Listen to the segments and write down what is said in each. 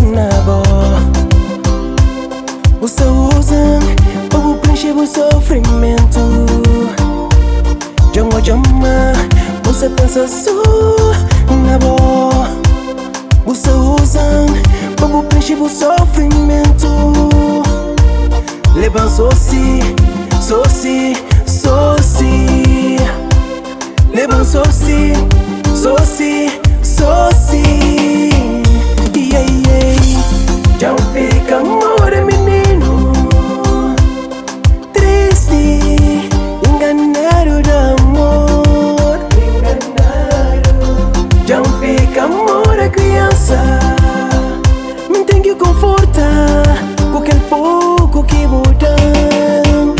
na bo. Bu sta uza-m pa bu prenxe bu sofrimentu. Dja N odja ma bu sta pensa so na bo. Bu sta uza-m pa bu prenxe bu sofrimentu. Leba-m so si, so si, so si. Leba-m so si, so si, so si. Yeah, yeah. Dja N fika moda mininu Tristi, inganadu di amor. Dja N fika moda kriansa. Mi N ten ki konforta ku kel poku ki bu da-m.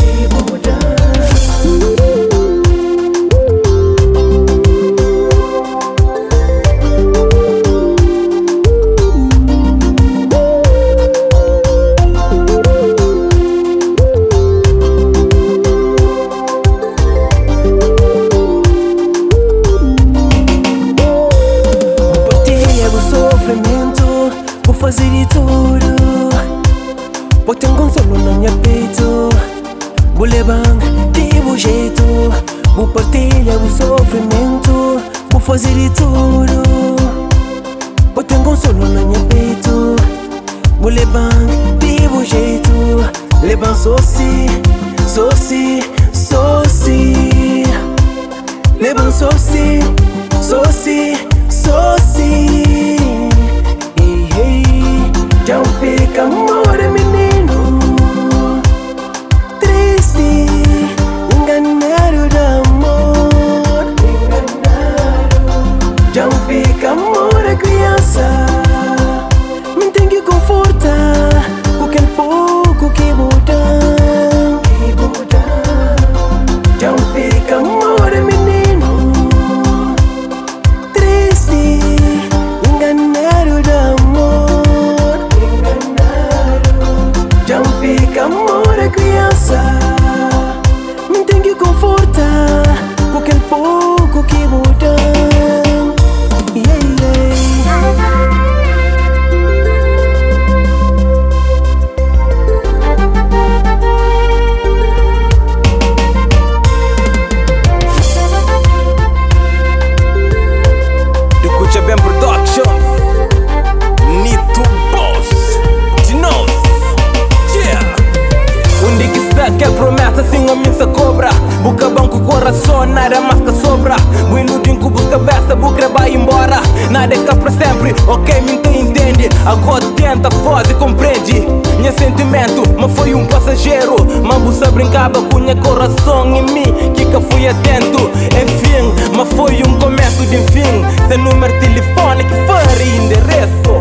Bu partilha bu sofrimentu, bu faze di tudu. Bu ten konsolu na nha petu, bu leba-m di bu jetu. Bu partilha bu sofrimentu, bu faze di tudu. Bu ten konsolu na nha petu, bu leba-m di bu jetu. Leba-m so si, so si, so si. Leba-m so si, so si, so si. Ei, ei. Dja N fika moda mininu Tristi, inganadu di amor. Dja N fika moda kriansa. Mi N ten ki konforta ku kel poku ki bu da-m. Dja N fika moda mininu Tristi, inganadu di amor. Dja N fika moda kriansa. Mi N ten ki konforta ku kel poku ki bu da-m. Yeah, yeah. Di Kutxa Ben Productions, Nito Boss, di nos, yeah. Undi ki sta kel promesa sin omi sa kobra? Bu kaba-m ku korason, nada más ka sobra. Bu iludi-m ku bus kabesa, bu kre bai inbora. Nada é ka pra senpri, ok, mi N ta intende. Agó tenta faze konprende nha sentimentu, ma foi un pasajeru. Ma bu sa brinkaba ku nha korason i mi ki ka fui atentu. Enfin, ma foi un komesu di fin. Sen numeru tilifoni ki fari inderesu.